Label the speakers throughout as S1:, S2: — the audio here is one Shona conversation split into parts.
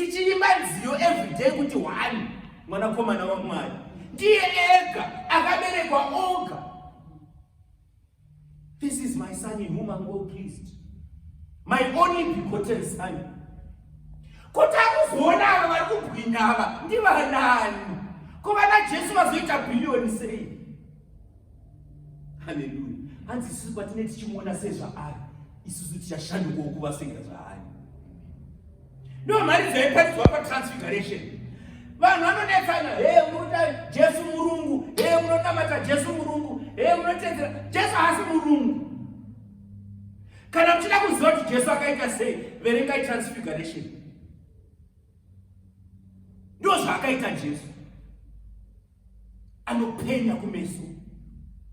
S1: Tichiimba nziyo everyday kuti one mwanakomana waMwari ndiye ega akaberekwa oga. This is my son in whom I'm well pleased. My only begotten son. Kuti akuzoona ava vari kubwinya ava ndivanani? Ko vana Jesu vazoita bhiliyoni sei? Haleluya. Hanzi isusu patine tichimuona sezvaari, isusu tichashandukawo kuva senge zvaari. Ndiyo mharidzo yaiparidzwa paTransfiguration. Vanhu vanonetsana, he munoda Jesu murungu, he munonamata Jesu murungu, he munotedzera Jesu haasi murungu. Kana muchida kuziva kuti Jesu akaita sei, verengai Transfiguration. Ndizvo zvaakaita Jesu. Anopenya kumeso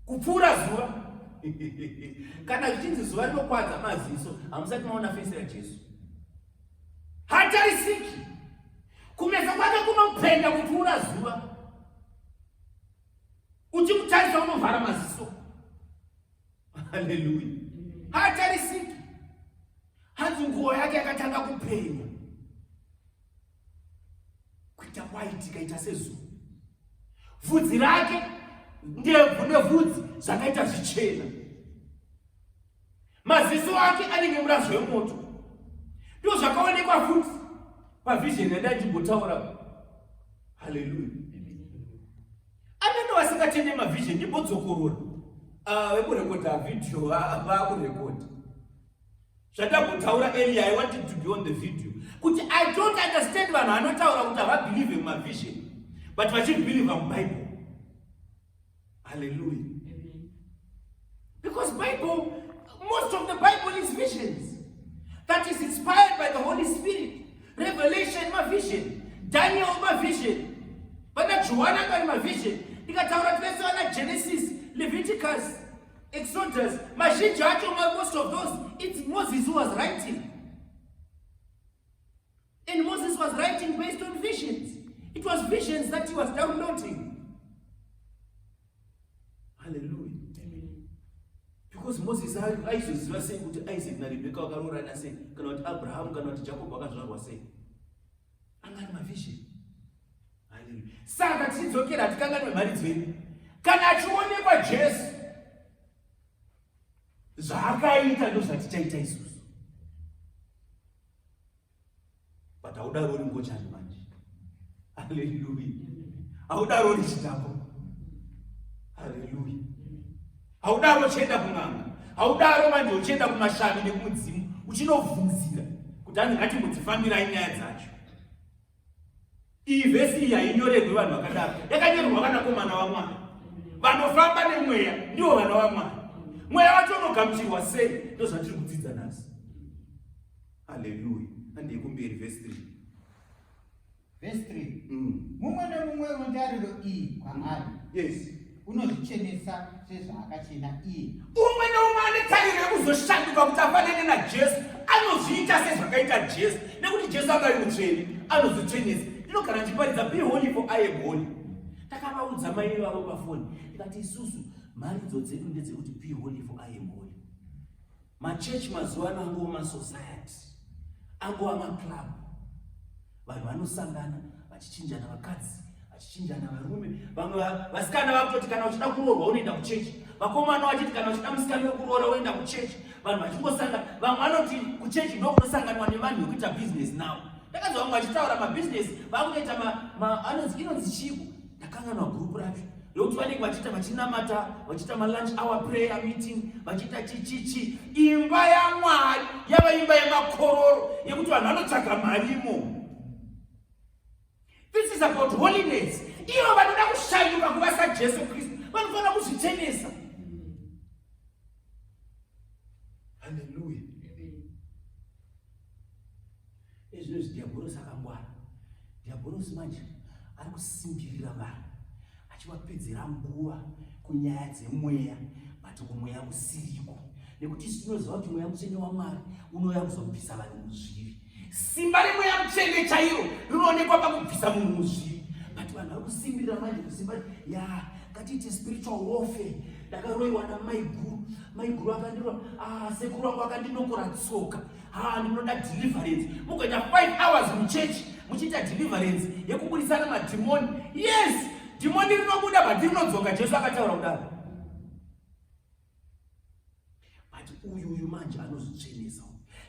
S1: kupfuura zuva. Kana zvichinzi zuva rinokwadza maziso, hamusati maona fesi raJesu. Hatarisiki. Kumeso kwake kunopenya kupfuura zuva. Uchimutarisa unovhara maziso. Haleluya. Hatarisiki. Hanzi nguo yake yakatanga kupenya. Kuita white ikaita sezuva. Vhudzi rake ndebvu nevhudzi zvakaita zvichena. Maziso ake anenge murazvo wemoto. Ndizvo zvakaonekwa futi pavision yandandimbotaura. Haleluya. Amene vasingatende mavision ndimbodzokorora. Ah, vekurekodha video vakurekodha. Zvandambotaura earlier, I wanted to be on the video. Kuti I don't understand vanhu vanotaura kuti havabelieve mumavision but vachibelieve muBible. Hallelujah. Because Bible, most of the Bible is visions that is inspired by the Holy Spirit. Revelation mavision, Daniel mavision, vana Joanna vari mavision. Ndikataura vese vana Genesis, Leviticus, Exodus, mazhinji acho, most of those, it's Moses who was writing. And Moses was writing based on visions. It was visions that he was downloading. Hallelujah. Because Moses aizoziva sei kuti Isaac naRebecca vakaroorana sei, kana kuti Abraham kana kuti Jacob vakazvarwa sei. Anga ari mavision. Hallelujah. Saka tichidzokera hatikanganwe mharidzo yedu. Kana achionekwa Jesu, zvaakaita ndozvatichaita isusu. But haudaro uri ngochani manje. Haleluya. Haudaro uri chidhakwa. Haleluya. Haudaro uchienda kun'anga. Haudaro manje uchienda kumashavi nekumudzimu uchinovhunzira kuti hanzi ngatimbodzifambirai nyaya dzacho. Iyi vhesi iyi hainyorerwi vanhu vakadaro, yakanyorerwa vanakomana vaMwari vanofamba nemweya, ndivo vana vaMwari. Mweya wacho unogamuchirwa sei? Ndozvatiri kudzidza nhasi. Haleluya. Handei kumberi, vhesi 3.
S2: Vhesi 3. Mumwe nemumwe wetariro iyi kwaari.
S1: Yes.
S2: Unozvichenesa sezvaakachena iye.
S1: Umwe neumwe ane tariro yekuzoshanduka kuti afanane naJesu anozviita sezvakaita Jesu, nekuti Jesu anga ari mutsvene, anozvitsvenesa. Ndinogara ndichiparidza be holy for I am holy. Ndakavaudza mai vavo pafoni ndikati isusu mharidzo dzedu ndedzekuti be holy for I am holy. Machechi mazuva ano angova masociety, angova maclub. Vanhu vanosangana vachichinjana vakadzi, vachichinjana varume. Vamwe vasikana vakutoti kana uchida kuroorwa unoenda kuchechi, vakomana vachiti kana uchida musikana wekuroora unoenda kuchechi. Vanhu vachingosangana, vamwe vanoti kuchechi ndokunosanganwa nevanhu vekuita business now. Ndakanzwa vamwe vachitaura mabusiness vakutoita anonzi inonzi chiiko, ndakanganwa group racho nekuti vanenge vachiita vachinamata vachiita malunch hour prayer meeting vachiita chichichi. Imba yaMwari yava imba yemakororo yekuti vanhu vanotsvaga mari imomo. This is about holiness. Ivo vanoda kushanduka kuva saJesu Kristu vanofanira kuzvichenesa. Haleluya. Ezvinozvi Diaborosi akangwara. Diaborosi manje ari kusimbirira vanhu achivapedzera nguva kunyaya dzemweya, but kumweya kusiriko, nekuti isu tinoziva kuti mweya mutsvene waMwari unouya kuzobvisa vanhu muzvivi. Simba remweya mutsvene chairo rinoonekwa pakubvisa munhu muzvivi, but vanhu vari kusimbirira manje kusimba ya ngatiite spiritual warfare. Ndakaroiwa namaiguru, maiguru akandirwa, sekuru vangu akandinokora tsoka, ha ndinoda deliverance. Mugoita 5 hours muchechi, Muchiita deliverance yekuburitsana madhimoni. Yes, dhimoni rinobuda but rinodzoka. Jesu akataura kudaro. But uyu uyu manje anozvitsvenesa.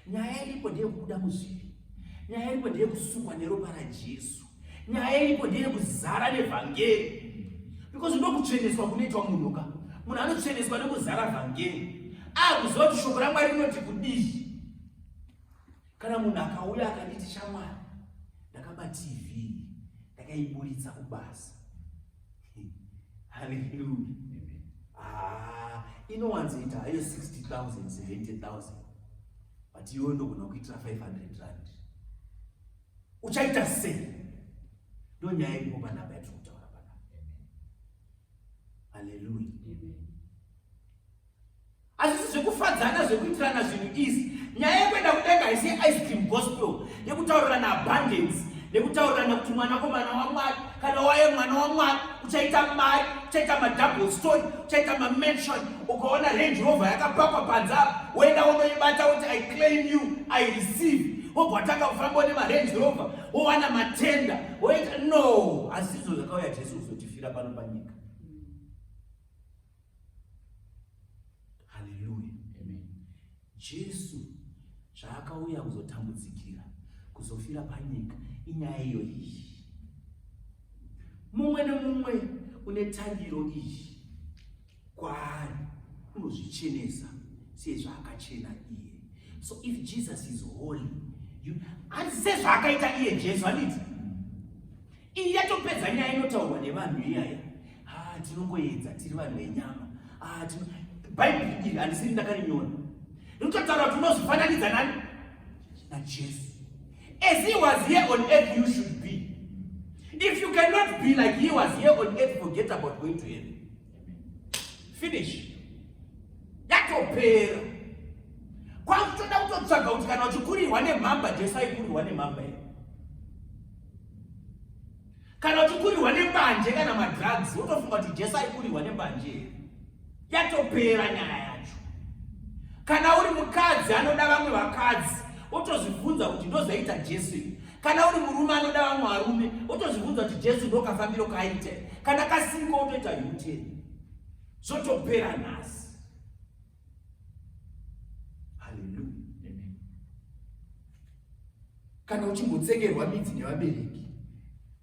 S1: Nyaya iripo ndeyekubuda muzvivi. Nyaya iripo ndeyekusukwa neropa raJesu. Nyaya iripo ndeyekuzara nevhangeri. Because ndokutsveneswa kunoitwa munhu ka. Munhu anotsveneswa nekuzara vhangeri. Akuziva kuti shoko raMwari rinoti kudii. Kana munhu akauya akanditi shamwari, ndakaba TV, ndakaiburitsa kubasa. Haleluya. Ah, inowanzoita hayo 60,000, 70,000. But iwe ndogona kuitira 500 rand. Uchaita sei? Ndo nyaya iripo panapa yatiri kutaura panapa. Haleluya. Hazvisi zvekufadzana zvekuitirana zvinhu izvi. Nyaya yekuenda kudenga haisi ice cream gospel yekutaurirana abundance nekutaurirana kuti mwanakomana waMwari kana waye mwana waMwari uchaita mari, uchaita madouble story, uchaita mamansion. Ukaona Range Rover yakapakwa panze apa woenda wonoibata woti I claim you, I receive. Wobva watanga kufamba une maRange Rover wowana matenda woita no, hazvizvo zvakauya Jesu kuzotifira pano panyika. Haleluya. Jesu zvaakauya kuzotambudzikira, kuzofira panyika, inyaya iyo iyi. Mumwe nemumwe une tariro iyi kwaari unozvichenesa sezvaakachena iye. So if Jesus is holy, you sezvaakaita iye Jesu handiti? Iyi yatopedza nyaya inotaurwa nevanhu iyaya. Ah, tinongoedza tiri vanhu venyama. Ah, tino Bhaibheri iri handisiri ndakarinyora. Rinototaura kuti unozvifananidza nani? NaJesu. As he was here on earth, you should be. If you cannot be like he was here on earth, forget about going to heaven. Finish. Yatopera. Kwakutoda kutotsvaga kuti kana uchikurirwa nemhamba, Jesu aikurirwa nemhamba here? Kana uchikurirwa nembanje kana madrugs, wotofunga kuti Jesu aikurirwa nembanje here? Yatopera nyaya yacho. Kana uri mukadzi anoda vamwe vakadzi, wotozvibvunza kuti ndozvaita Jesu here? Kana uri murume anoda vamwe varume, wotozvibvunza kuti Jesu ndokafambiro kaaita here? Kana kasiko wotoita U-turn. Zvotopera nhasi. Haleluya. Kana uchimbotsekerwa midzi nevabereki,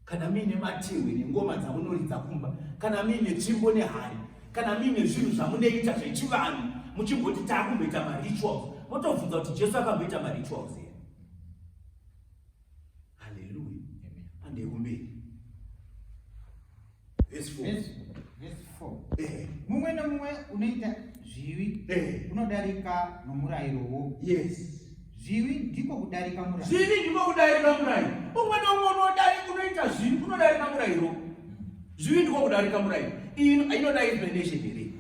S1: kana muine matehwe nengoma dzamunoridza kumba, kana muine tsvimbo nehari, kana muine zvinhu zvamunoita zvechivanhu, muchimboti taakumboita marituals, motobvunza kuti Jesu akamboita marituals here? Haleluya. Handei kumberi. Verse 4.
S2: Verse 4. Eh. Mumwe nemumwe unoita zvivi
S1: eh.
S2: unodarika nomurayirowo.
S1: Yes.
S2: Zvivi ndiko kudarika murayiro.
S1: Zvivi ndiko kudarika murayiro. Umwe neumwe unodarika unoita zvivi unodarika murayiro. Zvivi ndiko kudarika murayiro. Iyi inoda explanation here?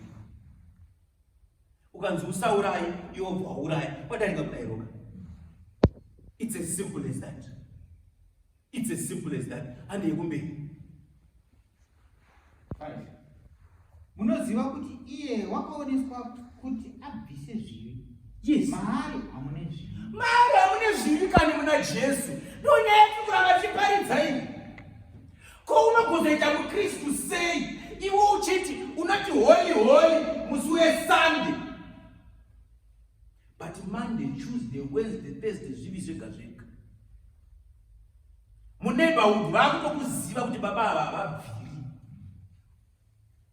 S1: Ukanzi usauraye iwe wobva wauraya, wadarika murayiro ka. It's as simple as that. It's as simple as that. Handei kumberi.
S2: 5. Munoziva kuti iye wakaoneswa kuti abvise zvivi.
S1: Yes.
S2: Maari hamune zvivi.
S1: Maari hamune zvivi kani muna Jesu. Ndonyaya yatiri kuramba tichiparidza iyi. Ko unogozoita muKristu sei iwe uchiti unoti holy holy musi weSunday, but Monday, Tuesday, Wednesday, Thursday zvivi zvega zvega. Muneighborhood vakutokuziva kuti baba ava havabviri.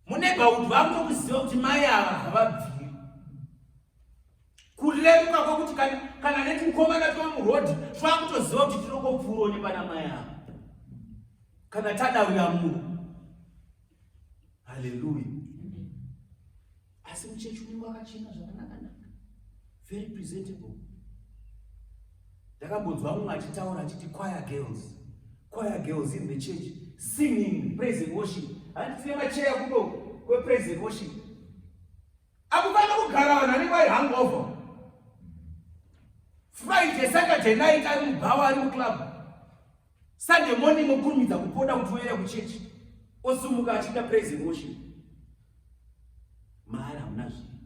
S1: Muneighborhood vakutokuziva kuti mai ava havabviri. Kureruka kwekuti kana netukomana twemuroad twakutoziva kuti tinongopfuurawo nepana mai ava kana tada uyamuro. Haleluya. Asi muchechi unenge wakachena zvakanaka-naka, very presentable. Ndakambonzwa mumwe achitaura achiti choir girls, choir girls in the church singing praise and worship. Handiti tine macheya kuno kwepraise and worship. Akufanira kugara vanhu vanenge vari hangover. Friday, Saturday night ari mubhawa, ari muclub. Sunday morning okurumidza kupoda kuti oenda kuchechi, osumuka achiita praise and worship. Maari hamuna zvivi,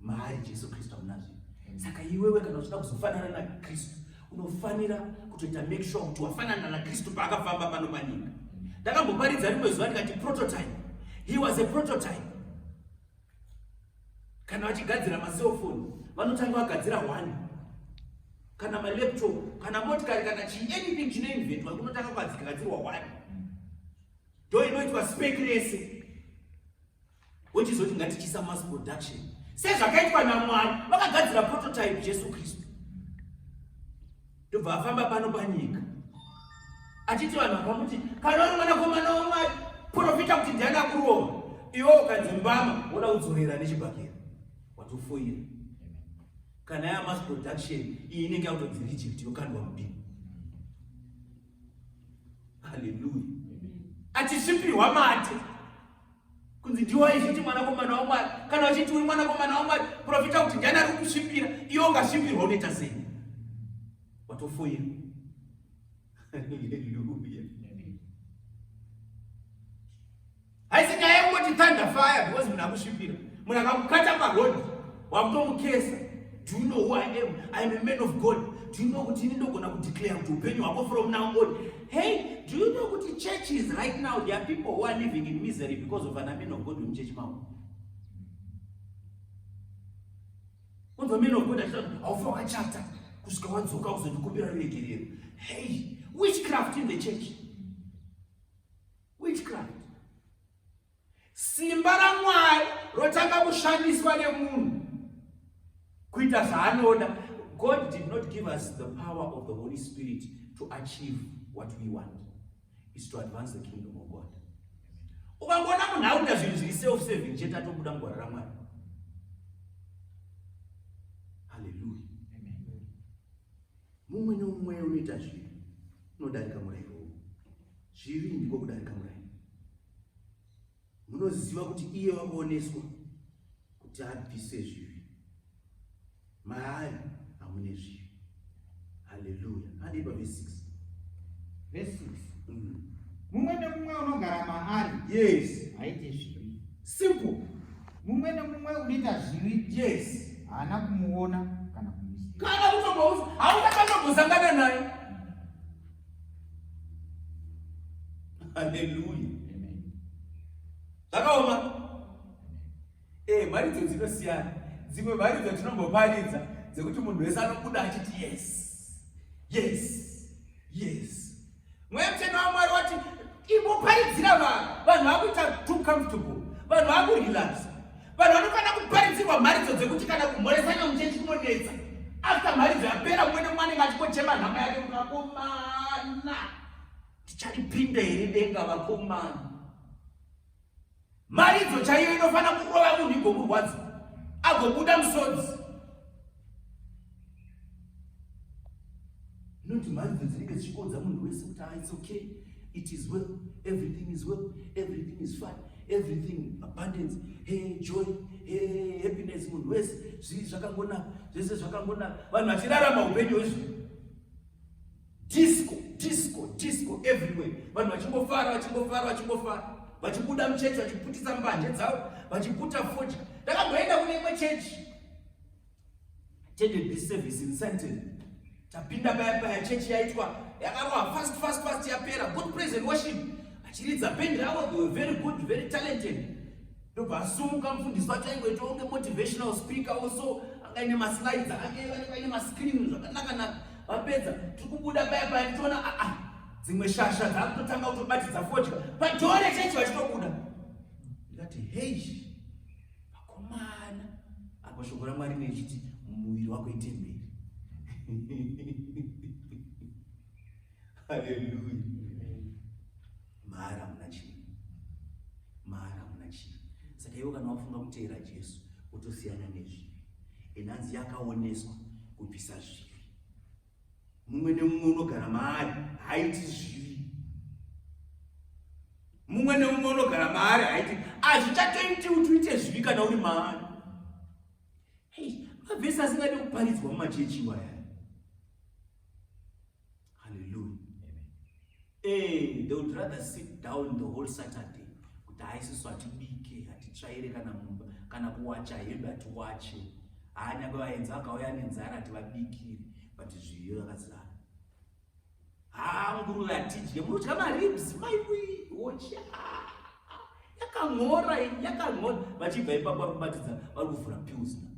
S1: maari Jesu Kristu hamuna zvivi. Saka iwewe kana uchida kuzofanana naKristu, Unofanira kutoita make sure kuti wafanana naKristu paakafamba pano panyika. Ndakamboparidza rimwe zuva ndikati prototype. He was a prototype. Kana vachigadzira macellphone vanotanga vagadzira one, kana malaptop, kana motikari, kana chii, anything chinoinventwa kunotanga kwadzigadzirwa one, ndo inoitwa spec rese, wochizoti ngatichisa mass production sezvakaitwa naMwari. Vakagadzira prototype, Jesu Kristu, ndobva afamba pano panyika achiti vanhu vakamuti, "Kana uri mwanakomana waMwari, profita kuti ndiani akurova." Iwe ukanzi mbama, woda kudzorera nechibhakera, watofoira. Kana ya mass production iyi inenge yakutonzi reject, yokandwa mubini. Haleluya! Achisvipirwa mate kunzi ndiwo aizviti mwanakomana waMwari. "Kana uchiti uri mwanakomana waMwari, profita kuti ndiani ari kukusvipira." Iwe ukasvipirwa unoita sei? Watofoira. Haleluya! Haisi nyaya yekungoti thunder fire because munhu akusvipira. Munhu akakukata parodhi, wakutomukesa. Do you know who I am? I am a man of God. Do you know kuti ini ndogona kudeclare kuti upenyu hwako from now on? Hey, do you know kuti churches right now, there are people who are living in misery because of an man of God wemuchechi mavo? Unzwa man of God achita, "Haufa wakachata kusvika wadzoka kuzondikumbira ruregerero." Hey, witchcraft in the church, witchcraft. Simba raMwari rotanga kushandiswa nemunhu kuita zvaanoda. God did not give us the power of the Holy Spirit to achieve what we want, is to advance the kingdom of God. Ukangoona munhu akuita zvinhu zviri self serving chete, atobuda mugwara raMwari. Haleluya! Mumwe neumwe unoita zvivi unodarika murayiro. Zvivi ndiko kudarika murayiro. Munoziva kuti iye wakaoneswa kuti abvise zvivi, maari hamune zvivi. Haleluya! Handei pavhesi 6.
S2: Vhesi 6. Mumwe nemumwe unogara maari haite zvivi.
S1: Simple.
S2: Mumwe nemumwe unoita zvivi haana kumuona kana kumuziva.
S1: Kana kutombouza, hausakatombosangana naye. Haleluya! Zvakaoma. Mharidzo dzinosiyana. Dzimwe mharidzo tinomboparidza dzekuti munhu wese anobuda achiti, Yes." Mweya Mutsvene waMwari wati imboparidzira vanhu. Vanhu vakuita too comfortable, vanhu vakurelax. Vanhu vanofanira kuparidzirwa mharidzo dzekuti kana kumhoresana muchechi kunonetsa. After mharidzo yapera, mumwe nemumwe anenge achingochema nhama yake kuti, "Vakomana, ticharipinda here denga, vakomana?" Mharidzo chaiyo inofanira kurova munhu igomurwadza, agobuda musodzi, noti mharidzo dzinenge dzichikodza munhu wese kuti, "Ah, it's okay, it is well, everything is well, everything is fine, everything abundance, hey, joy, hey, happiness." Munhu wese zvii zvakangonaka, zvese zvakangonaka, vanhu vachirarama upenyu hwezvinhu. Disco, disco, disco everywhere, vanhu vachingofara, vachingofara, vachingofara, vachibuda muchechi vachiputisa mbanje dzavo, vachiputa fodya. Ndakamboenda kune imwe chechi, attended this service in Sandton. Tapinda paya paya, chechi yaitwa yakarwa fast, fast, fast, yapera, good praise and worship, achiridza bhendi ravo. They were very good, very talented. Ndobva asumuka mufundisi wacho, aingoita kunge motivational speaker also, anga aine maslides ake, vanenge vaine mascreen zvakanaka-naka. Vapedza, tiri kubuda paya paya, tichiona aa dzimwe shasha dzakutotanga kutobatidza fodya padoor rechechi vachitobuda. Ndikati, "Hei, vakomana, apo shoko raMwari nechiti muviri wako itemberi." Haleluya! Maari hamuna chii, maari hamuna chii. Saka iwe kana wafunga kuteera Jesu, wotosiyana nezvivi. Enhanzi yakaoneswa kubvisa zvivi. Mumwe nemumwe unogara maari haiti zvivi. Mumwe nemumwe unogara maari haiti, hazvichatoiti kuti uite zvivi kana uri maari. Hei, mavhesi asingadi kuparidzwa mumachechi iwaya. Haleluya! They would rather sit down the whole Saturday kuti haisisu, hatibike, hatitsvaire kana mumba, kana kuwacha hembe hatiwache. Haanyangwe vaenzi vakauya nenzara, hativabikire. But zviyo yakazara. Haa nguruve hatidye, munodya maribs maiwi wocha. Yakan'ora iyi, yakan'ora. Vachibva ipapo vari kubatidza, vari kuvhura pills na.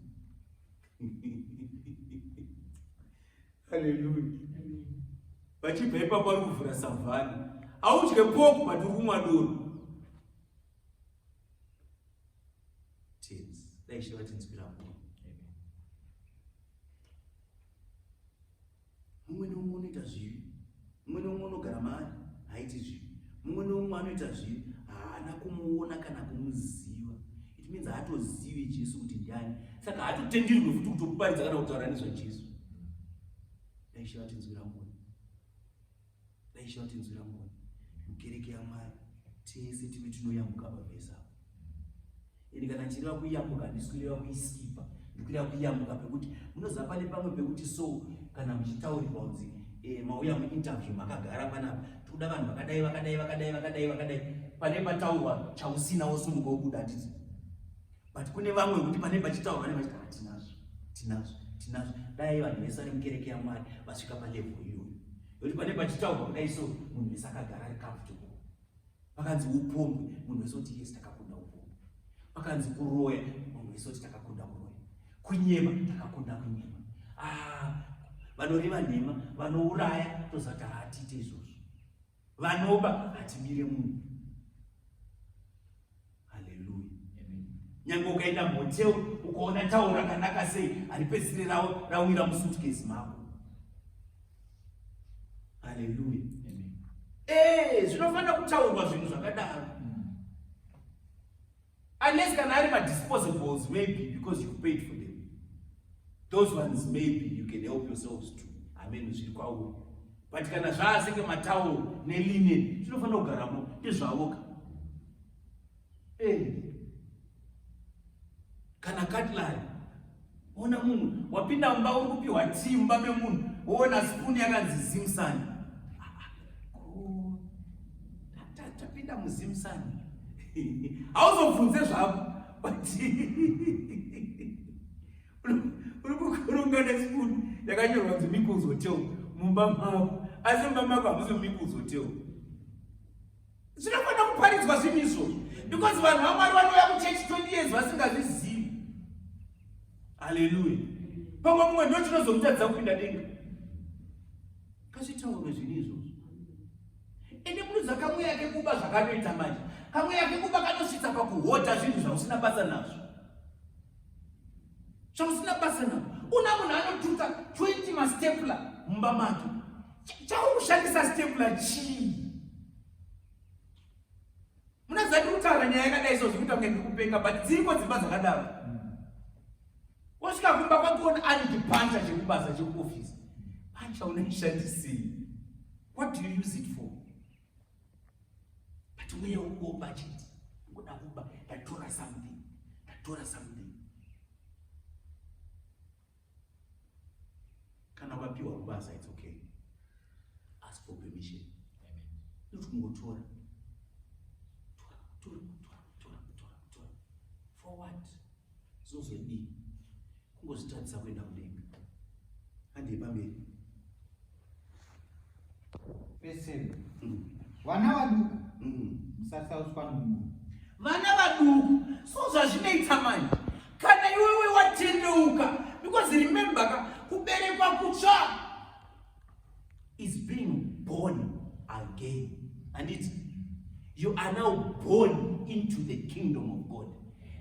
S1: Hallelujah. Vachibva ipapo vari kuvhura savhani. Haudye pork but uri kumwa doro. Tenzi, dai Ishe vatinzwira ngoni. Mumwe neumwe unoita zvivi, mumwe neumwe unogara maari haaiti zvivi, mumwe neumwe anoita zvivi haana kumuona kana kumuziva. It means haatozivi Jesu kuti ndiani, saka haatotenderwe futi kutoparidza kana kutaura nezvaJesu. Dai Ishe vatinzwira ngoni, dai Ishe vatinzwira ngoni. Mukereke yaMwari tese tive tinoyambuka pavhesi apa. Ini kana ndichireva kuyambuka handisi kureva kuiskipa, ndikureva kuyambuka pekuti munoziva pane pamwe pekuti so kana muchitaurirwa kunzi eh, mauya muinterview makagara panapa tikuda vanhu vakadai vakadai vakadai vakadai vakadai pane pataurwa chausina wosumuka wobuda handiti but kune vamwe vekuti pane pachitaurwa pane vachiti ah, tinazvo tinazvo tinazvo dai vanhu vese vari mukereke yamwari vasvika palevel iyoyo yekuti pane pachitaurwa kudai so munhu wese akagara ari comfortable Pakanzi upombwe, munhu wese oti yes takakunda upombwe. Pakanzi kuroya, munhu wese oti takakunda kuroya. Kunyema, takakunda kunyema. Ah, vanoreva nhema, vanouraya, toziva kuti hatiite izvozvo. Vanoba, hatimire munhu. Haleluya. Nyange ukaenda muhotel ukaona tauro rakanaka sei, haripedzisire rawira musuitcase mako. Haleluya. Eh, zvinofanira kutaurwa zvinhu zvakadaro. Unless kana ari madisposables maybe because you paid for them. Those ones maybe you can help yourselves to. Amen zviri kwauri. But kana zvaaseke matauro nelinen zvinofanira kugaramo ndezvavoka. Eh. Kana cutlery. Ona munhu wapinda mumba uri kupiwa tea mumba memunhu woona spoon yakanzi Zimsani. Ah, ah. Tapinda muZimsani. Hauzobvunze zvako but uri kukurunga nespoon yakanyorwa kunzi Mickles Hotel mumba mako asi mumba mako hamusi Mickles Hotel. Zvinofanira kuparidzwa zvinhu izvozvo because vanhu vaMwari vanouya kuchechi 20 years vasingazvizivi. Haleluya. Pamwe mumwe ndo chinozomutadzisa kupinda denga. Ngazvitaurwe zvinhu izvozvo. Ende munoziva kamweya kekuba zvakanoita manje. Kamweya kekuba kanosvitsa pakuhodha zvinhu zvausina basa nazvo. Zvausina basa nazvo. Una munhu anotuta 20 mastepla mumba make. Chauri kushandisa stepla chii? Munoziva ndiri kutaura nyaya yakadai so zvikuita kunge ndiri kupenga but dziriko dzimba dzakadaro. Wosvika kumba kwakuona ari chipancha chekubasa chekuofisi. Pancha unoishandisei? What do you use it for? But mweya wokuba chete. Ngoda kuba ndatora something. Ndatora something. Kana ukapiwa kubasa it's okay. Ask for permission. Amen. Not kungotora. Tora, tora, tora, tora, tora, tora. For what? Zozodii? Kungozvitadzisa kuenda kudenga. Handei pamberi.
S2: Verse Vana vaduku musatsauswa nomunhu.
S1: Vana vaduku so zvazvinoita manje kana iwewe watendeuka because remember ka kuberekwa kutsva is being born again handiti you are now born into the kingdom of God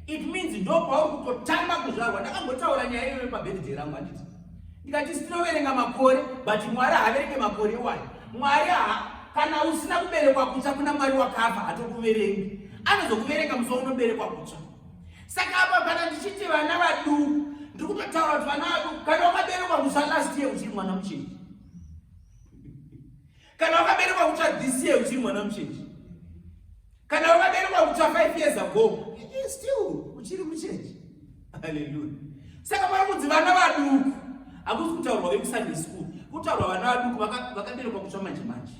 S1: it means ndopauri kutotanga kuzvarwa ndakambotaura nyaya iyoyo pabirthday rangu handiti ndikati tinoverenga makore but mwari haaverenge makore iwayo mwari ha kana usina kuberekwa kutsva kuna mwari wakafa hatokuverengi anozokuverenga musi waunoberekwa kutsva saka apa kana ndichiti vana vaduku ndiri kutotaura kuti vana vaduku kana wakaberekwa kutsva last year uchiri mwana mucheche kana wakaberekwa kutsva this year uchiri mwana mucheche kana wakaberekwa kutsva 5 years ago still uchiri mucheche haleluya saka pari kunzi vana vaduku hakusi kutaurwa vekusunday school kutaurwa vana vaduku vakaberekwa kutsva manje manje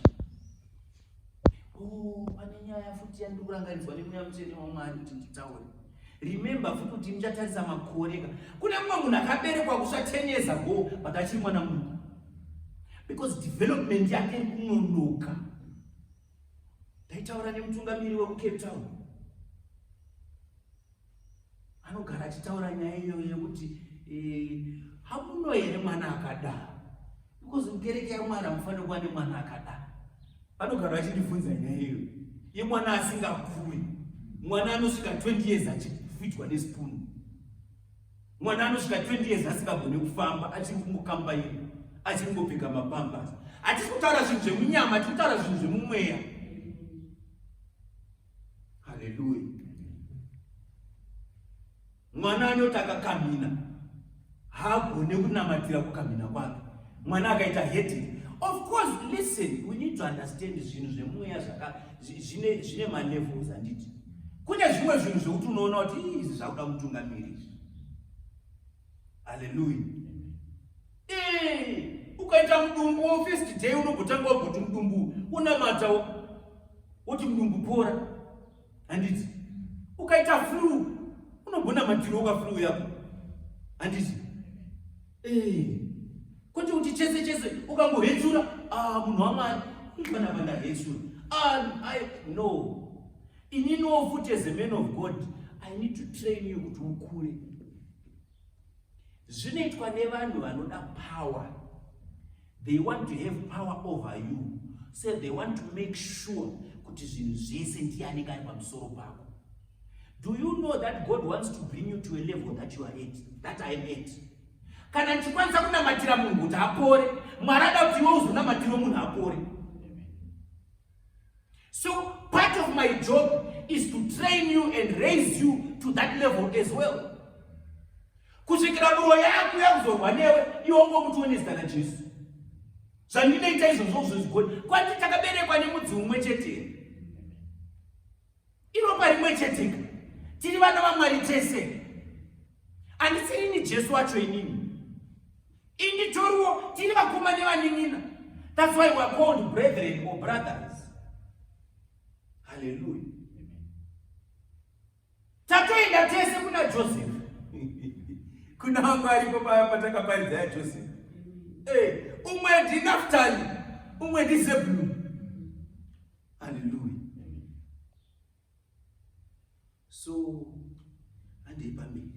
S1: oh, pane nyaya futi yandiri kurangaridzwa nemweya mutsvene wamwari kuti nditaure remember futi kuti muchatarisa makore ka kune mumwe munhu akaberekwa kutsva 10 years ago but achiri mwana muduku. Because development yake iri kunonoka. Ndaitaura nemutungamiri wekuCape Town. Anogara achitaura nyaya iyoyo yekuti eh, hamuno here mwana akadaro because mukereke yaMwari hamufaniri kuva nemwana akadaro. Vanogara vachindibvunza nyaya iyoyo yemwana asingakuri, mwana anosvika 20 years achifitwa nespoon, mwana anosvika 20 years asingagone kufamba, achiri kungokambaira, achiri kungopfeka mapambas. Hatisi kutaura zvinhu zvemunyama, tiri kutaura zvinhu zvemumweya. Haleluya. Mwana anoti akakamhina haagone kunamatira kukamhina kwake. Mwana akaita headache. Of course, listen, we need to understand zvinhu zvemweya zvine zvine malevels handiti. Kune zvimwe zvinhu zvekuti unoona kuti izvi zvakuda mutungamiri izvi. Haleluya. Eh, ukaita mudumbu wo first day unogotanga wagoti mudumbu unamata woti mudumbu pora. Handiti? Ukaita flu unogona matiro uka flu yako. Handiti? Eh. Kwete kuti chese chese ukangohetsura, ah munhu waMwari, pana pandahetsura. Ah, I no. Ininiwo futi as a man of God, I need to train you kuti ukure. Zvinoitwa nevanhu vanoda power. They want to have power over you. So they want to make sure kuti zvinhu zvese ndiye anenge ari pamusoro pako. Do you know that God wants to bring you to a level that you are at, that I am at? Kana ndichikwanisa kunamatira munhu kuti apore, Mwari ada kuti iwe uzonamatira munhu apore. So part of my job is to train you and raise you to that level as well. Kusvikira nduwo yako yakuzorwa newe, iwe ungomuti nezita raJesu. Zvandinoita izvozvo zvozvigoni. Kwati takaberekwa nemudzi umwe chete. Iropa rimwe cheteka. Tiri vana vaMwari tese. Handisirini Jesu wacho inini. Inditoriwo tiri vakoma nevanin'ina. That's why we are called brethren or brothers. Hallelujah. Tatoenda tese kuna Joseph. Kuna vamwe aripo paya patakaparidza yaJoseph. Eh, umwe ndiNaftali, umwe ndiZebulun. Hallelujah. So, handei pamberi.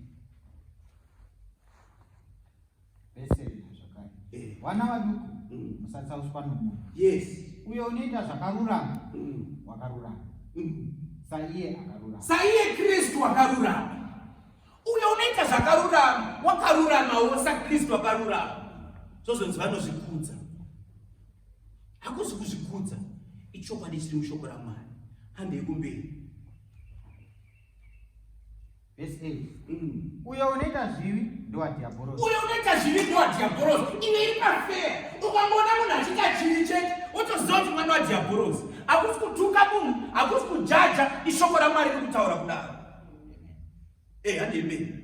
S2: Vese zvakare. Eh. Vana vaduku mm. musatsauswa nomunhu.
S1: Yes.
S2: Uyo unoita zvakarurama mm. wakarurama. Mm. Saiye akarurama.
S1: Saiye Kristu wakarurama. Uyo unoita zvakarurama wakaruramawo saKristu wakarurama. Zvozonzi vanozvikudza. Hakuzi kuzvikudza, ichokwadi chiri mushoko raMwari. Handei kumberi.
S2: Verse 8. Uyo unoita zvivi ndowadhiabhorosi.
S1: Uyo unoita zvivi ndowadhiabhorosi. Iwe iri pafeya. Ukangoona munhu achiita chivi chete, wotoziva kuti mwana wadhiabhorosi. Hakusi kutuka munhu, hakusi kujaja, ishoko raMwari riri kutaura kudaro. Eh, handei mberi.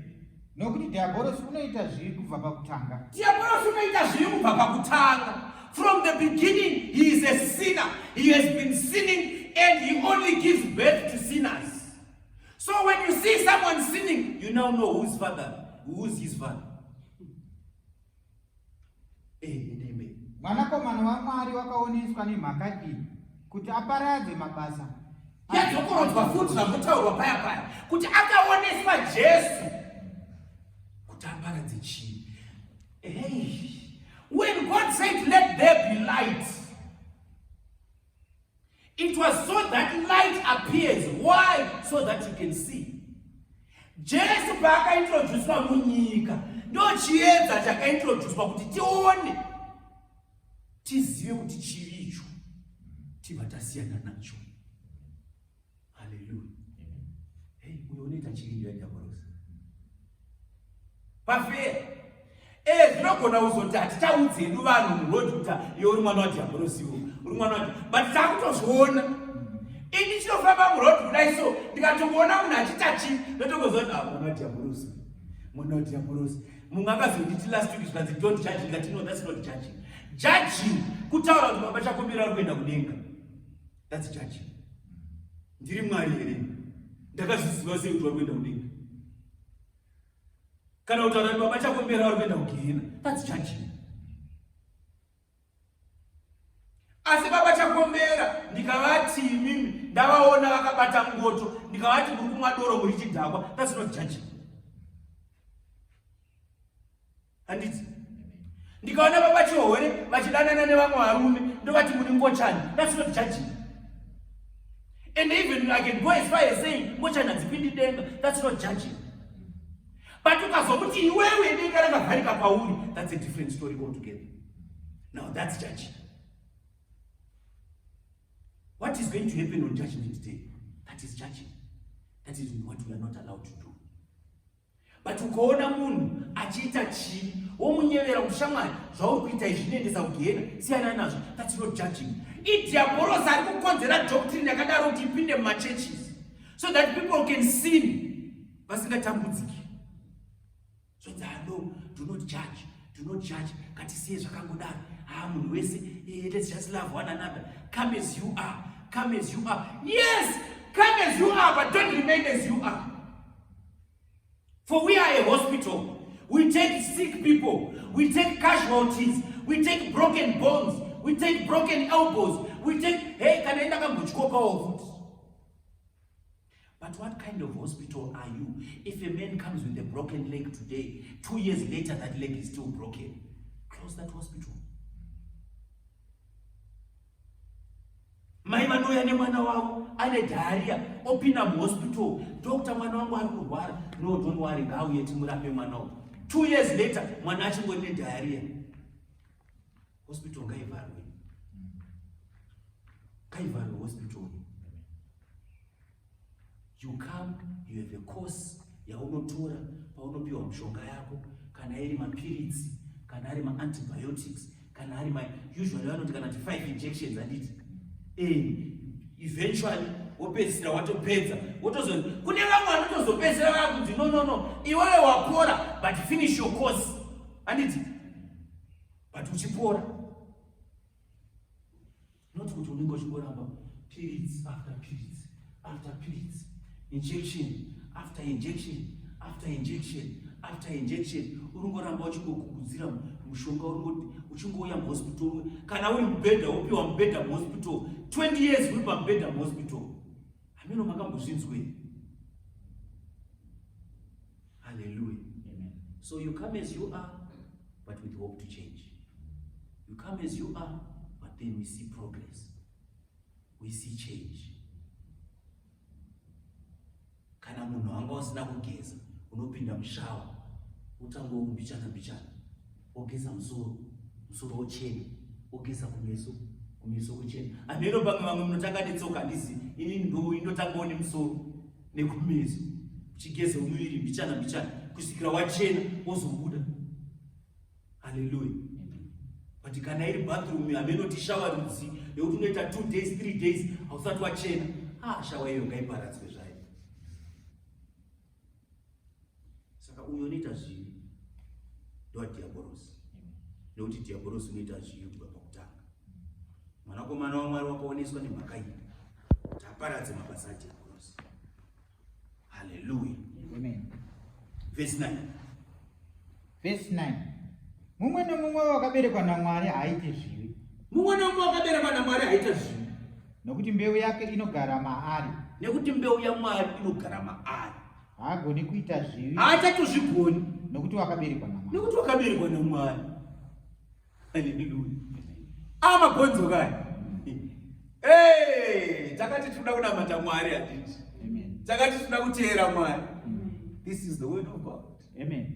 S2: Nokuti dhiabhorosi unoita zvivi kubva pakutanga.
S1: Dhiabhorosi unoita zvivi kubva pakutanga. From the beginning he is a sinner. He has been sinning and he only gives birth to sinners. So when you see someone sinning, you now know whose father, who's his father. Eh,
S2: Mwanakomana waMwari wakaoneswa nemhaka iyi kuti aparadze mabasa.
S1: Yadzokorodzwa futi zvambotaurwa paya paya kuti akaoneswa Jesu kuti aparadze chii. Hey, when God said let there be light, it was so that light appears. Why? So that you can see. Jesu paakaintroducwa munyika ndochiedza chakaintroducwa kuti tione tizive kuti chivi icho tibva tasiyana nacho. Haleluya. Hey, uyo unoita chivi ndiye diabolosi. Pafeya. Eh, zvinogona kuzoti hatichaudzi hedu vanhu muroad kuti iwe uri mwana wadhiabhorosi iwe uri mwana wa but takutozviona. Ini chinofamba muroad kudai so ndikatongoona munhu achiita chii ndotongoziva kuti ah, mwana wadhiabhorosi. Mwana wadhiabhorosi. Mumwe akazonditi last week zvikanzi don't judge ndikati no that's not judging. Judging kutaura kuti baba chakumbira ari kuenda kudenga. That's judging. Ndiri Mwari here? Ndakazviziva sei kuti vari kuenda kudenga? Kana kutaura kuti baba chakumbira vari kuenda kugehena. That's judging. Asi baba Chakombera ndikavati imimi ndavaona vakabata ngoto ndikavati muri kumwa doro muri chidhakwa that's not judging. Handiti? Ndikaona baba Chihore vachidanana nevamwe varume ndovati muri ngochani that's not judging. And even I can go as far as saying ngochani hadzipindi denga that's not judging. But ukazomuti iwewe denga rakavharika kwauri that's a different story altogether. Now that's judging. What is going to happen on judgment day? That is judging. That is what we are not allowed to do. But ukaona munhu achiita chivi womunyevera kuti shamwari zvauri kuita izvi zvinoendesa kugehena siyana nazvo that's not judging. Idhiabhorosi ari kukonzera doctrine yakadaro kuti ipinde mumachurches so that people can sin vasingatambudziki. Zvonzi ah, no, do not judge, do not judge. Ngatisiye zvakangodaro. Ah, munhu wese, eh, let's just love one another. Come as you are, come as you are. Yes, come as you are, but don't remain as you are. For we are a hospital. We take sick people, we take casualties, we take broken bones, we take broken elbows, we take, hey, kana enda kambotyokawo futi. But what kind of hospital are you if a man comes with a broken leg today, 2 years later that leg is still broken? Close that hospital. Mai vanouya nemwana wavo ane diarrhea opinda muhospital, doctor mwana wangu ari kurwara. No, don't worry, ngauye timurape mwana uyu. 2 years later mwana achingori nediarrhea. Hospital ngaivharwe. Ngaivharwe hospital. You come, you have a course yaunotora paunopiwa mishonga yako, kana iri mapiritsi, kana ari maantibiotics, kana ari ma usually vanoti kana ti 5 injections handiti eventually wopedzisira watopedza wotozo kune vamwe vanotozopedzisira vakunzi no no no iwewe wapora but finish your course handiti but uchipora not kuti unenge uchingoramba periods after periods after periods injection after injection after injection after injection uringoramba uchingokugudzira mushonga uchingouya muhospital kana uri mubhedha wopiwa mubhedha muhospital 20 years uri pamubhedha muhospital hameno makambozvinzwei haleluya. So you come as you are but with hope to change. You come as you are but then we see progress, we see change. Kana munhu anga usina kugeza unopinda mushawa utanga mbichana mbichana wogeza musoro, musoro wochena, wogeza kumeso, kumeso kuchena. Hameno pamwe vamwe munotanga netsoka handizi ini ndotangawo nemusoro nekumeso uchigeza muviri mbichana mbichana kusvikira wachena wozobuda. Haleluya. But kana iri bathroom hameno tishawa rudzi yekuti unoita 2 days 3 days hausati wachena, ah, shawa iyo ngaiparadzwe zvayo. Saka uyo unoita zvivi ndowadhiabhorosi, nekuti dhiabhorosi unoita zvivi kubva pakutanga. Mwanakomana waMwari wakaoneswa nemhaka iyi kuti aparadze mabasa adhiabhorosi. Haleluya.
S2: Amen.
S1: Verse 9.
S2: Verse 9. Mumwe nomumwe wakaberekwa naMwari haaite zvivi.
S1: Mumwe nomumwe wakaberekwa naMwari haaite zvivi.
S2: Nokuti mbeu yake inogara maari.
S1: Nekuti mbeu yaMwari inogara maari.
S2: Haagoni kuita zvivi.
S1: Haachatozvigoni.
S2: Nokuti wakaberekwa naMwari.
S1: Nokuti wakaberekwa naMwari. Haleluya. Amabhonzo kaya. Hey, takati tinoda kunamata Mwari handiti.
S2: Amen.
S1: Takati tinoda kuteera Mwari. This is the word of God.
S2: Amen.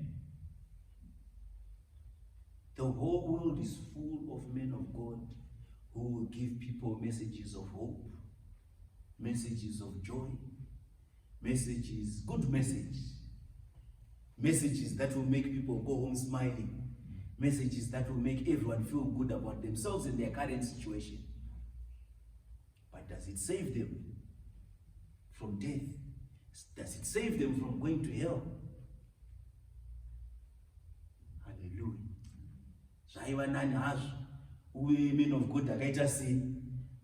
S1: The whole world is full of men of God who will give people messages of hope, messages of joy, messages, good message, messages that will make people go home smiling, messages that will make everyone feel good about themselves in their current situation. But does it save them from death? Does it save them from going to hell? Hallelujah. Zvaiva nani hazvo uye man of God akaita sei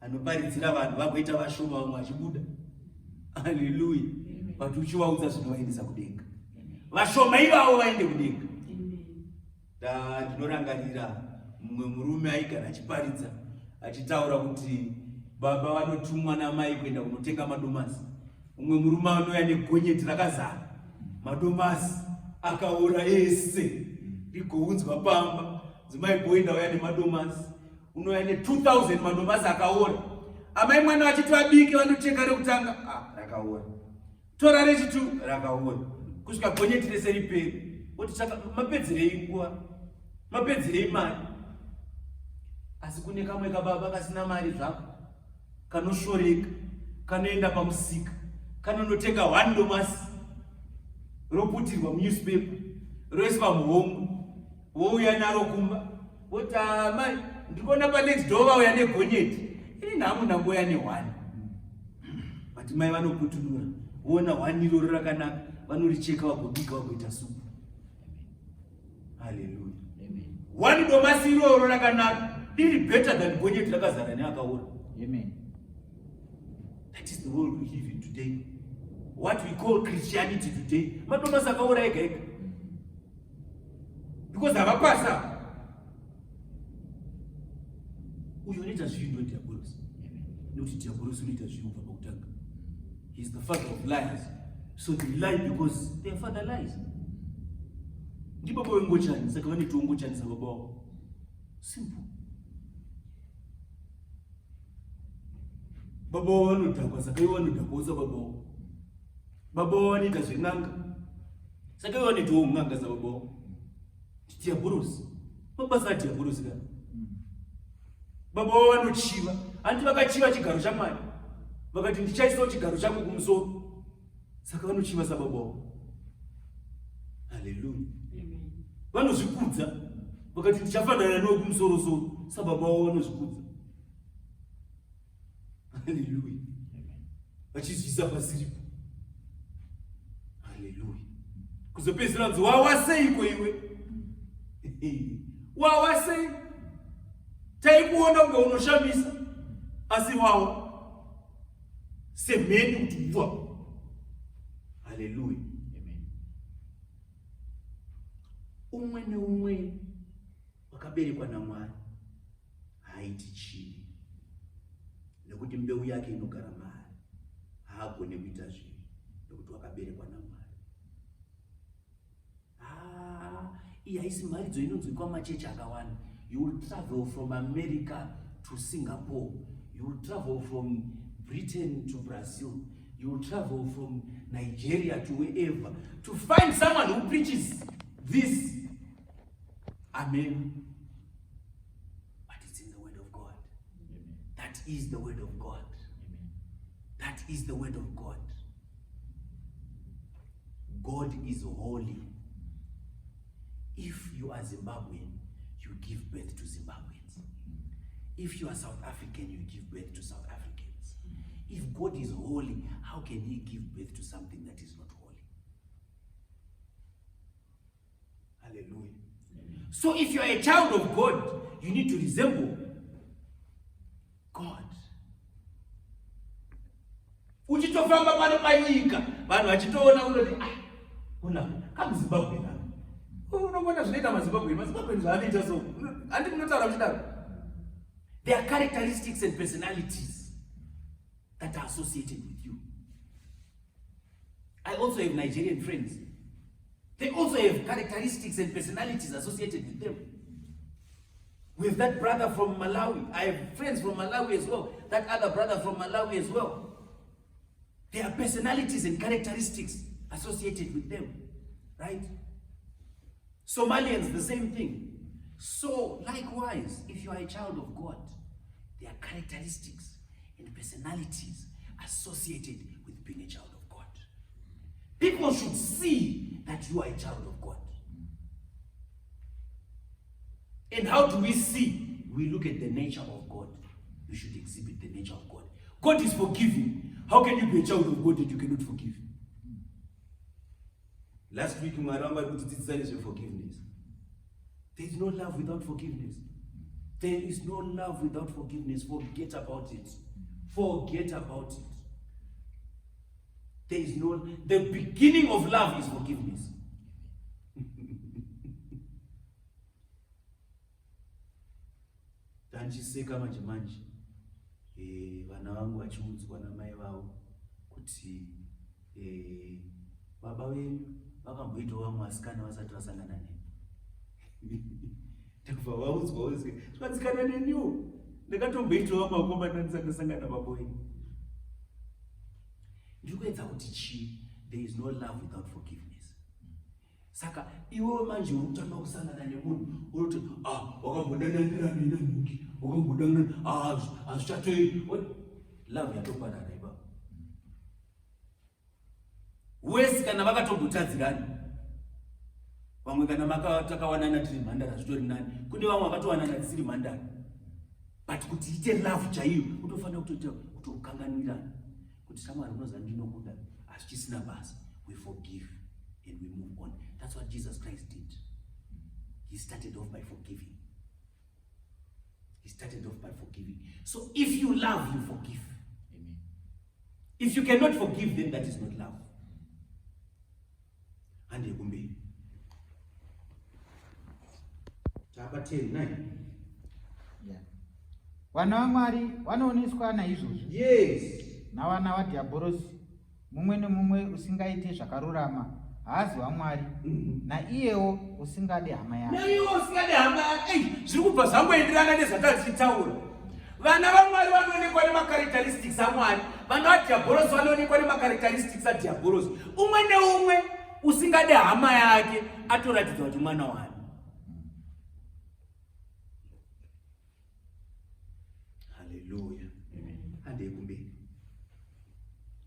S1: anoparidzira vanhu vagoita vashoma vamwe vachibuda. Hallelujah. But uchivaudza zvinovaendesa kudenga, vashoma ivavo vaende kudenga. Ndinorangarira mumwe murume aigara achiparidza. Achitaura kuti baba vanotumwa namai kuenda kunotenga madomasi. Umwe murume anouya negonyeti rakazara madomasi akaora ese rigounzwa pamba. Dzimai boy ndauya nemadomasi. Unouya ne 2000 madomasi akaora. Amai mwana vachiti vabike vanocheka rekutanga, ah, rakaora. Tora rechitu rakaora. Kusvika gonyeti rese ripere. Oti saka mapedzerei nguva? Mapedzerei mari? Asi kune kamwe kababa kasina mari zvako kanoshoreka kanoenda pamusika kanonotenga one domasi roputirwa munewspaper roiswa muhomwe wouya naro kumba woti amai ndikuona panext door vauya negonyeti ini nhamu ndangouya nehwani but mai vanokutunura voona hwani iroro rakanaka vanoricheka vagobika vagoita supu. Haleluya. Hwani domasi iroro rakanaka riri better than gonyeti rakazara neakaora.
S2: Amen.
S1: That is the world we live in today. What we call Christianity today. Madomasi akaora ega ega. Because havapasa. Uyo unoita zvivi ndo diabolosi. Nekuti diabolosi unoita zvivi kubva pakutanga. He is the father of lies. So they lie because their father lies. Ndibaba wengochani, saka vanoitawo ngochani sababa wavo. Simple. Baba wavo vanodhakwa, saka ivo vanodhakwawo sababa wavo. Baba wavo vanoita zven'anga, saka ivo vanoitawo n'anga sababa wavo. Diabolosi. Mabasa adiabolosi kana. Baba wavo vanochiva. Hanti vakachiva chigaro chaMwari. Vakati ndichaisawo chigaro changu kumusoro. Saka vanochiva sababa wavo. Haleluya. Vanozvikudza. Vakati ndichafanana newe kumusoro soro. Sababa wavo vanozvikudza. Haleluya. Vachizviisa pasiripo. Haleluya. Kuzopedzisira nzi wawa seiko iwe? Wawa sei? Taikuona kunge unoshamisa asi wawa semheni kuti wa. Haleluya. Umwe neumwe wakaberekwa naMwari haaiti chivi nekuti mbeu yake inogara maari. Haagone kuita zvivi nekuti wakaberekwa naMwari. Ah, iyi haisi mharidzo inonzwikwa machechi akawanda. You will travel from America to Singapore. You will travel from Britain to Brazil. You will travel from Nigeria to wherever to find someone who preaches this. Amen. But it's in the word of God. Amen. That is the word of God. Amen. That is the word of God. God is holy. If you are Zimbabwean, you give birth to Zimbabweans. If you are South African, you give birth to South Africans. If God is holy, how can he give birth to something that is not holy? Hallelujah. So if you are a child of God, you need to resemble God. Uchitofamba pano panyika, vanhu vachitoona unoti ah, una kamuZimbabwe na. Unoona zvinoita maZimbabwe, maZimbabwe zvaanoita so. Handi munotaura muchidaro. There are characteristics and personalities that are associated with you. I also have Nigerian friends. They also have characteristics and personalities associated with them. We have that brother from Malawi. I have friends from Malawi as well. That other brother from Malawi as well. There are personalities and characteristics associated with them, right? Somalians, the same thing. So, likewise, if you are a child of God, there are characteristics and personalities associated with being a child of God. People should see that you are a child of God. And how do we see? We look at the nature of God. You should exhibit the nature of God. God is forgiving. How can you be a child of God that you cannot forgive? Last week, Mwari vanga vari kutidzidzisa nezveforgiveness. There is no love without forgiveness. There is no love without forgiveness. Forget about it. Forget about it. There is no, the beginning of love is forgiveness. Ndanchiseka manje manje eh, vana vangu vachiudzwa namai vavo kuti eh, baba venyu vakamboitawo vamwe vasikana vasati vasangana neni. Ndakabva vaudzwa uzi zvatsikana neniwo ndakatomboitawo vamwe vakomana ndisati ndasangana nababa venyu. Ndiri kuedza kuti chii? There is no love without forgiveness. Saka iwewe manje uri kutanga kusangana nemunhu unoti ah wakambodananira nina nhingi wakambodanana ah hazvichatoi love yatoparara ipapo. Wese kana vakatombotadzirana vamwe kana takawanana tiri mhandara zvitori nani kune vamwe vakatowanana tisiri mhandara but kuti ite love chaiyo utofanira kutoita kutokanganwirana kuti shamwari unoziva ndinokuda hazvichisina basa we forgive and we move on that's what jesus christ did he started off by forgiving he started off by forgiving so if you love you forgive Amen. if you cannot forgive then that is not love Handei kumberi. Tapa 10 9.
S2: Yeah. Vana vaMwari vanooneswa naizvozvo.
S1: Yes.
S2: Navana vadhiabhorosi mumwe nemumwe usingaite zvakarurama haazi waMwari mm. naiyewo usingade hama yake.
S1: Naiyewo usingade hama yake. Ei, zviri kubva zvangoenderana nezvatatichitaura. Vana vaMwari vanoonekwa nemacharacteristics aMwari, vana vadhiabhorosi vanoonekwa nemacharacteristics adhiabhorosi. Umwe neumwe usingade hama yake atoratidza kuti mwana wani. Haleluya. Handei kumberi.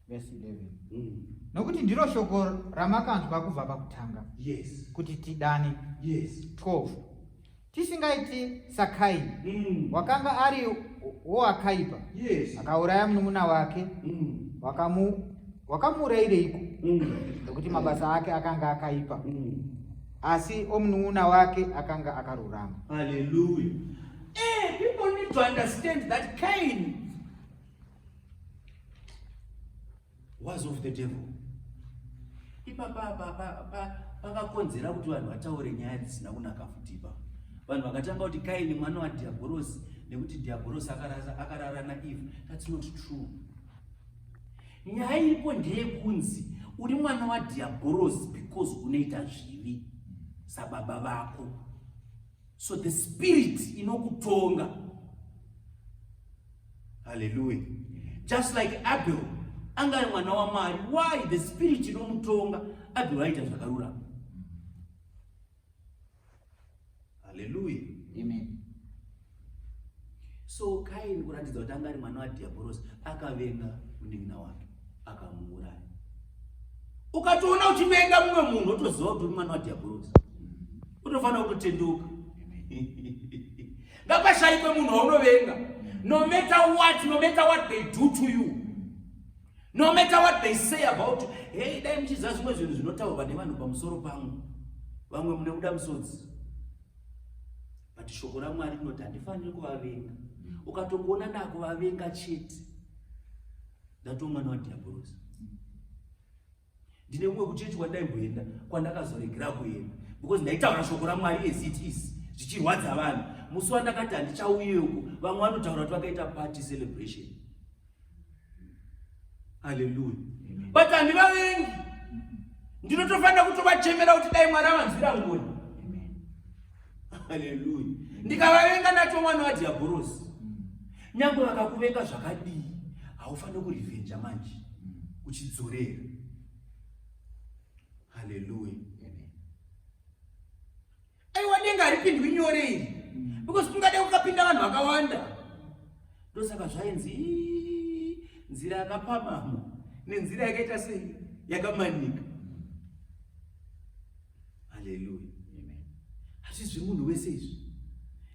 S2: Verse 11. Nokuti ndiro shoko ramakanzwa kubva pakutanga.
S1: Yes.
S2: Kuti tidane.
S1: Yes.
S2: 12. Tisingaiti saKaini, wakanga ari wowakaipa,
S1: Yes.
S2: akauraya munun'una wake. Wakamuurayireiko? Nokuti mabasa ake akanga akaipa, asi omunun'una wake akanga akarurama.
S1: Hallelujah. Hey, people need to understand that Cain was of the devil. Ipapa pakakonzera kuti vanhu vataure nyaya dzisina kunaka futi ipapo. Vanhu vakatanga kuti Kaini mwana waDhiabhorosi nekuti Dhiabhorosi akarara naEve. That's not true. Nyaya iripo ndeyekunzi uri mwana waDhiabhorosi because unoita zvivi sababa vako. So the spirit inokutonga. Hallelujah. Just like Abel anga ari mwana waMwari. Why? The spirit inomutonga. Abel aita zvakarurama. Hallelujah.
S2: Amen.
S1: So Cain kuratidza kuti anga ari mwana waDiaborosi akavenga munin'ina wake akamuuraya. Ukatoona uchivenga mumwe munhu otoziva kuti uri mwana waDiaborosi. Unofanira kutotendeuka. Ngapashaikwe munhu waunovenga. No matter what, no matter what they do to you. No matter what they say about you. Hey, dai muchiziva zvimwe zvinhu zvinotaurwa nevanhu pamusoro pangu. Vamwe mune kuda musodzi. But shoko raMwari rinoti handifaniri kuvavenga. Ukatongoona ndakuvavenga chete. Ndatova mwana waDhiabhorosi. Ndine kumwe kuchechi kwandaimboenda kwandakazoregera kuenda because ndaitaura shoko raMwari as it is zvichirwadza vanhu. Musi wandakati handichauye uku, vamwe vanotaura kuti vakaita party celebration. Hallelujah. But handivavengi. Ndinotofanira kutovachemera kuti dai Mwari avanzwira ngoni. Hallelujah. Ndikavavenga ndato mwana waDhiabhorosi. Nyangwe vakakuvenga zvakadii, haufaniri kurivenja manje uchidzorera. Hallelujah. Aiwa denga haripindwi nyore iri because kungade kukapinda vanhu vakawanda. Ndosaka zvainzi nzira yakapamhama nenzira yakaita sei yakamanika. Haleluya. Asi zvemunhu wese izvi.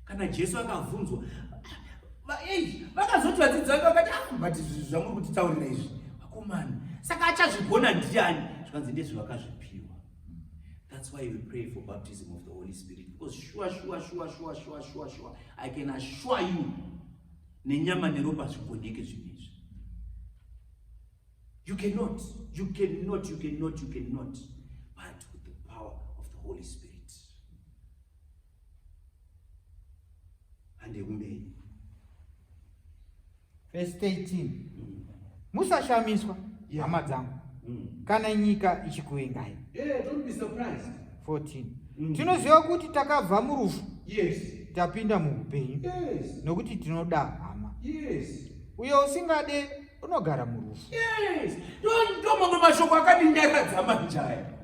S1: Kana Jesu akavhunzwa, vakazoti vadzidzi vake vakati, ah, but zvamuri kutitaurira izvi vakomana, saka achazvigona ndiani? Zvikanzi ndezvevakazvipiwa. That's why we pray for baptism of the Holy Spirit. Because sure, sure, sure, sure, sure, sure, sure, I can assure you, nenyama neropa zvigoneke zvinhu izvi. You cannot, you cannot, you cannot, you cannot. But with the power of the Holy Spirit. Hande kumberi.
S2: Verse 13. Musashamiswa hama dzangu kana nyika ichikuvengai.
S1: Yeah, don't be surprised.
S2: 14. Tinoziva kuti takabva murufu tapinda muupenyu nokuti tinoda hama. Uyo usingade unogara murufu.
S1: Yes. Ndo mamwe mashoko akandinyaradza manje aya.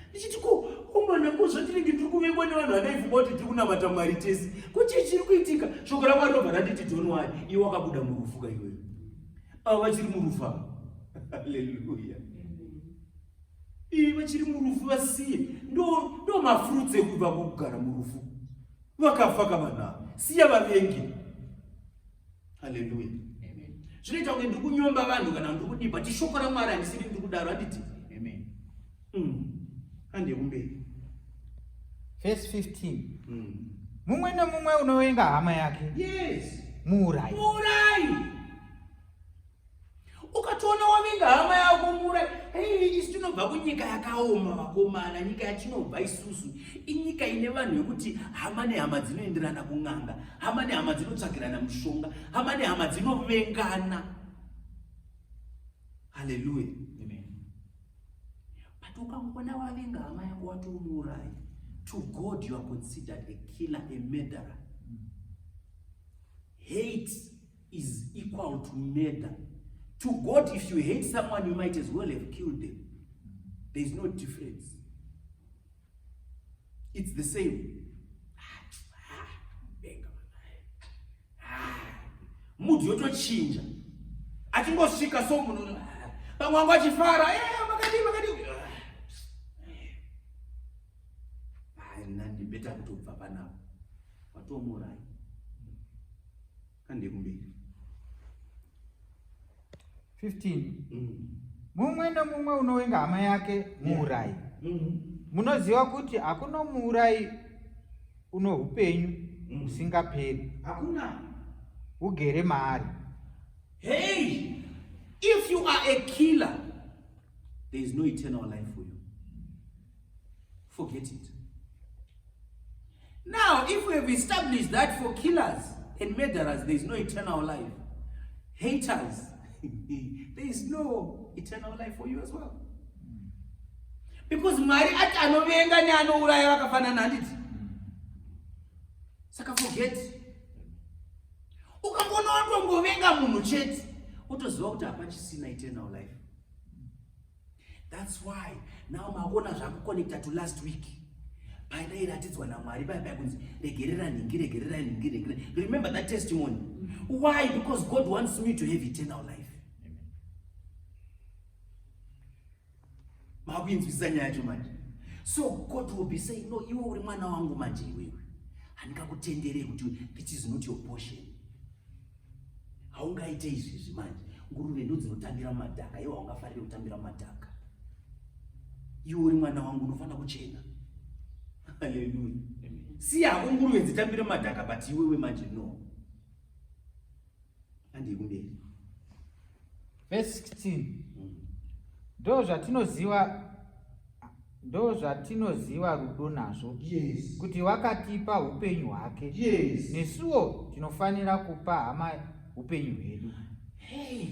S1: Ndichiti ko umwana kuzvo tinenge tiri kuvengwa nevanhu vandaifunga kuti tiri kunamata Mwari tese. Ko chii chiri kuitika? Shoko raMwari robva randiti don't worry, iwe wakabuda murufu ka iwewe. Ava vachiri murufu ava. Hallelujah. Ii vachiri murufu vasiye. Ndo mafruits ekubva kugara murufu. Vakafa ka vanhu ava. Siya vavengi. Hallelujah. Zvinoita kunge ndiri kunyomba vanhu kana ndiri kudii, but shoko raMwari handisiri ndiri kudaro, handiti?
S2: Amen.
S1: Hande kumberi.
S2: Verse 15. Mumwe nemumwe unovenga hama yake. Muurayi.
S1: Muurayi. Ukatoona wavenga hama yako muurayi. Hey, isu tinobva kunyika yakaoma vakomana, nyika yatinobva isusu inyika ine vanhu vekuti hama nehama dzinoenderana kun'anga, hama nehama dzinotsvagirana mushonga, hama nehama dzinovengana. Hallelujah.
S2: Amen.
S1: But ukangoona wavenga hama yako watomuurayi. To God you are considered a killer, a murderer. Hate is equal to murder. To God, if you hate someone, you might as well have killed them. There is no difference. It's the same. Mood yotochinja. Achingosvika so munhu pamwe wangu achifara, makadii makadii. Nandi better kutobva panapa. Watomuurayi. Hande kumberi.
S2: 15. Mumwe nemumwe unovenga hama yake muurayi. Munoziva kuti hakuna muurayi uno upenyu husingaperi.
S1: Hakuna.
S2: Ugere maari.
S1: Hey, if you are a killer, there is no eternal life for you. Forget it. Now, if we have established that for killers and murderers, there is no eternal life. Haters, there is no eternal life for you as well. Because Mwari ati anovenga neanouraya vakafanana, handiti? Saka forget. Ukangoona watongovenga munhu chete, wotoziva kuti hapachisina eternal life. That's why now makuona zvakuconnecta to last week. Paindairatidzwa naMwari paya paya kunzi regerera nhingi, regerera nhingi, regerera. Remember that testimony. Why? Because God wants me to have eternal life. Makuinzwisisa nyaya yacho manje. So God will be saying, no, iwe uri mwana wangu manje iwewe. Handingakutenderei kuti this is not your portion. Haungaite izvizvi manje. Nguruve ndo dzinotambira mumadhaka, iwe haungafariri kutambira mumadhaka. Iwe uri mwana wangu unofanira kuchena. Hallelujah. Siya hako nguruve dzitambire mumadhaka, but iwewe manje no. Handei kumberi.
S2: Verse 16. Ndo zvatinoziva rudo nazvo. Kuti wakatipa upenyu hwake. Nesuwo tinofanira kupa hama upenyu hwedu.
S1: Hey,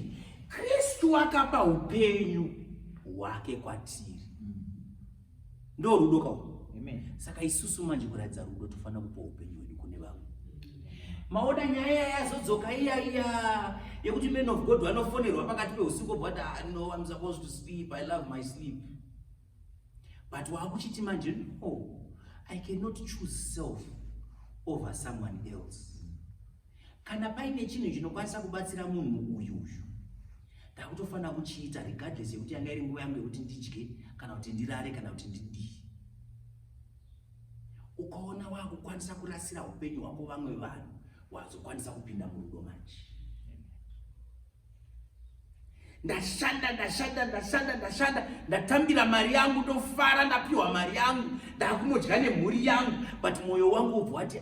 S1: Kristu akapa upenyu hwake kwatiri. Ndo rudo kawo.
S2: Amen.
S1: Saka isusu manje kuratidza rudo tofanira kupa upenyu hwedu kune vamwe. Maona nyaya yazodzoka iya iya yekuti man of God vanofonerwa pakati peusiku obva vati, no, I'm supposed to sleep, I love my sleep. But wakuchiti manje, no, I cannot choose self over someone else. Kana paine chinhu chinokwanisa kubatsira munhu uyu uyu, ndakutofanira kuchiita regardless yekuti yanga iri nguva yangu yekuti ndidye kana kuti ndirare kana kuti ndidii. Ukaona wakukwanisa kurasira upenyu hwako vamwe vanhu, wazokwanisa kupinda murudo manje. Ndashanda, ndashanda, ndashanda, ndashanda, ndatambira mari yangu, ndofara, ndapiwa mari yangu, ndakunodya nemhuri yangu, but mwoyo wangu ubva wati,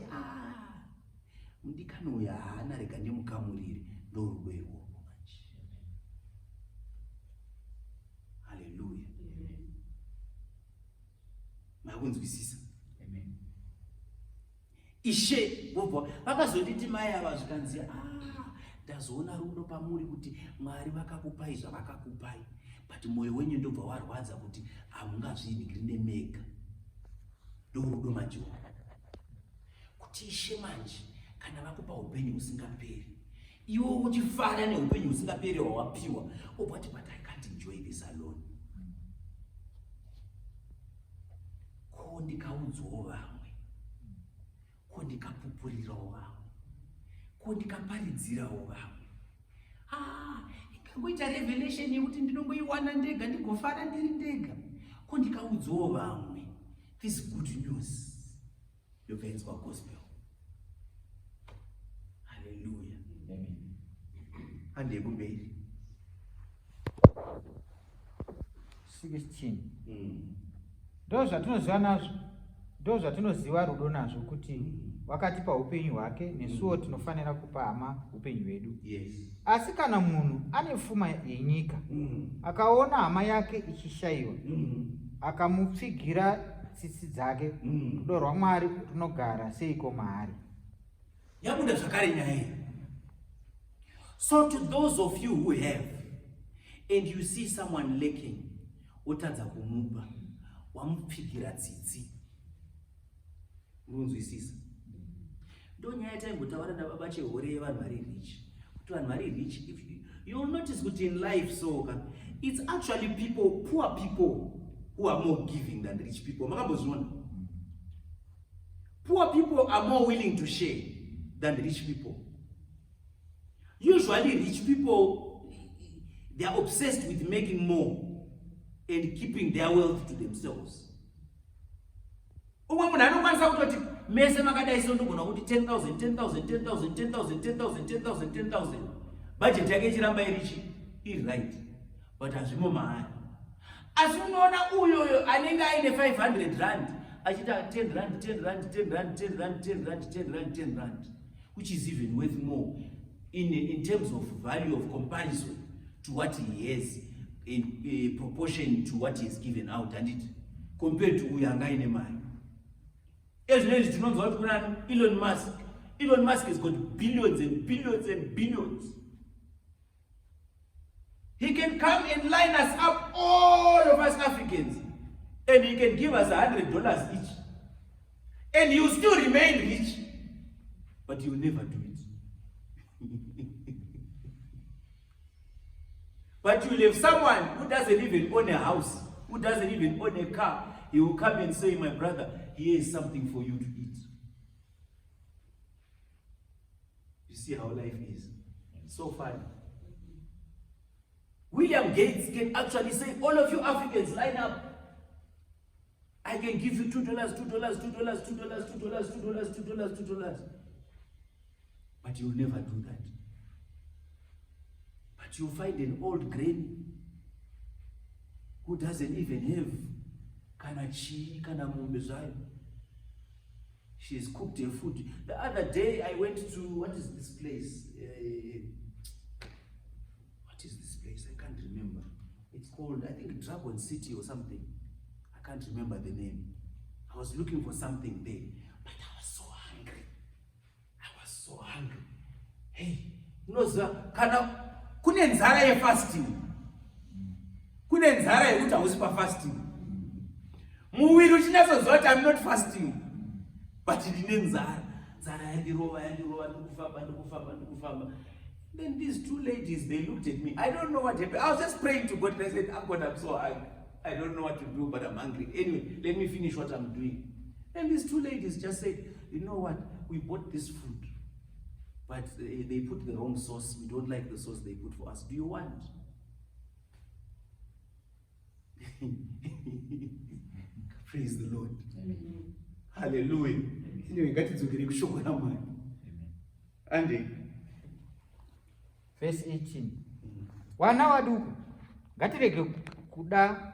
S1: mudikani uyu haana, rega ndimukamurire. Ndo rudo irworwo manje. Hallelujah. Makunzwisisa?
S2: Amen.
S1: Ishe vobva vakazonditi mai ava zvikanzi, Ndazoona rudo pamuri kuti Mwari vakakupai zvavakakupai, but mwoyo wenyu ndobva warwadza kuti hamungazviinigiri nemega. Ndorudo manje kuti Ishe manje kana vakupa upenyu husingaperi, iwe uchifara neupenyu husingaperi hwawapiwa, obva ti but I can't enjoy this alone. Ko ndikaudzwawo vamwe, ko ndikapupurirawo vamwe, ko ndikaparidzirawo vamwe. Ah, ingangoita revelation yekuti ndinongoiwana ndega ndigofara ndiri ndega. Ko ndikaudzwawo vamwe this good news yobva inzwa gospel. Haleluya, handei kumberi.
S2: 16 Ndozvatinoziva nazvo, ndozvatinoziva rudo nazvo, kuti wakatipa upenyu hwake, nesuwo tinofanira kupa hama upenyu hwedu. Asi kana munhu ane pfuma yenyika, akaona hama yake ichishayiwa, akamupfigira tsitsi dzake, rudo rwaMwari runogara seiko maari?
S1: Yabuda zvakare nyaya iyi. So to those of you who have and you see someone lacking, wotadza kumupa, wamupfigira tsitsi. Unonzwisisa? Ndo nyaya yataimbotaura nababa Chehore yevanhu vari rich. Kuti vanhu vari rich, if you, you'll notice kuti in life so ka, it's actually people, poor people who are more giving than rich people. Makambozviona? Poor people are more willing to share than rich people. Usually rich people, they are obsessed with making more and keeping their wealth to themselves. Umwe munhu anokwanisa kutoti mese makadai so ndogona kuti 10,000, 10,000, 10,000, 10,000, 10,000, 10,000, 10,000. Budget yake ichiramba iri chi iri right, but hazvimo maari. Asi unoona uyoyo anenge aine 500 rand achiita 10 rand, 10 rand, 10 rand, 10 rand, 10 rand, 10 rand, 10 rand, which is even worth more in terms of value of comparison to what he has in proportion to what he has given out, and it compared to uyo anga aine mari. Ezvinezvi tinonzwa kuti kuna Elon Musk. Elon Musk has got billions and billions and billions. He can come and line us up, all of us Africans, and he can give us $100 each, and he will still remain rich, but he will never do it. But you will have someone who doesn't even own a house, who doesn't even own a car. He will come and say, my brother, here is something for you to eat. You see how life is? So funny. William Gates can actually say, all of you Africans, line up. I can give you $2, $2, $2, $2, $2, $2, $2, $2. But you'll never do that. But you'll find an old granny who doesn't even have kana chii kana mombe zvayo. She's cooked her food. The other day I went to, what is this place? What is this place? I can't remember. It's called, I think, Dragon City or something. I can't remember the name. I was looking for something there, but I was so hungry. I was so hungry. Hey, unoziva kana kune nzara yefasting, kune nzara yekuti hausi pafasting, muviri uchinyatsoziva kuti I'm not fasting, but ndine nzara. Nzara yandirova, yandirova, ndikufamba, ndikufamba, ndikufamba. Then these two ladies, they looked at me. I don't know what happened. I was just praying to God and I said, oh God, I'm so hungry. I don't know what to do, but I'm hungry. Anyway, let me finish what I'm doing. And these two ladies just said, you know what? We bought this food, but they put the wrong sauce. We don't like the sauce they put for us. Do you want? Praise the Lord. Amen. Hallelujah. Anyway, ngatidzokere kushoko raMwari. Andy.
S2: Verse 18. Wana waduku, ngatirege kuda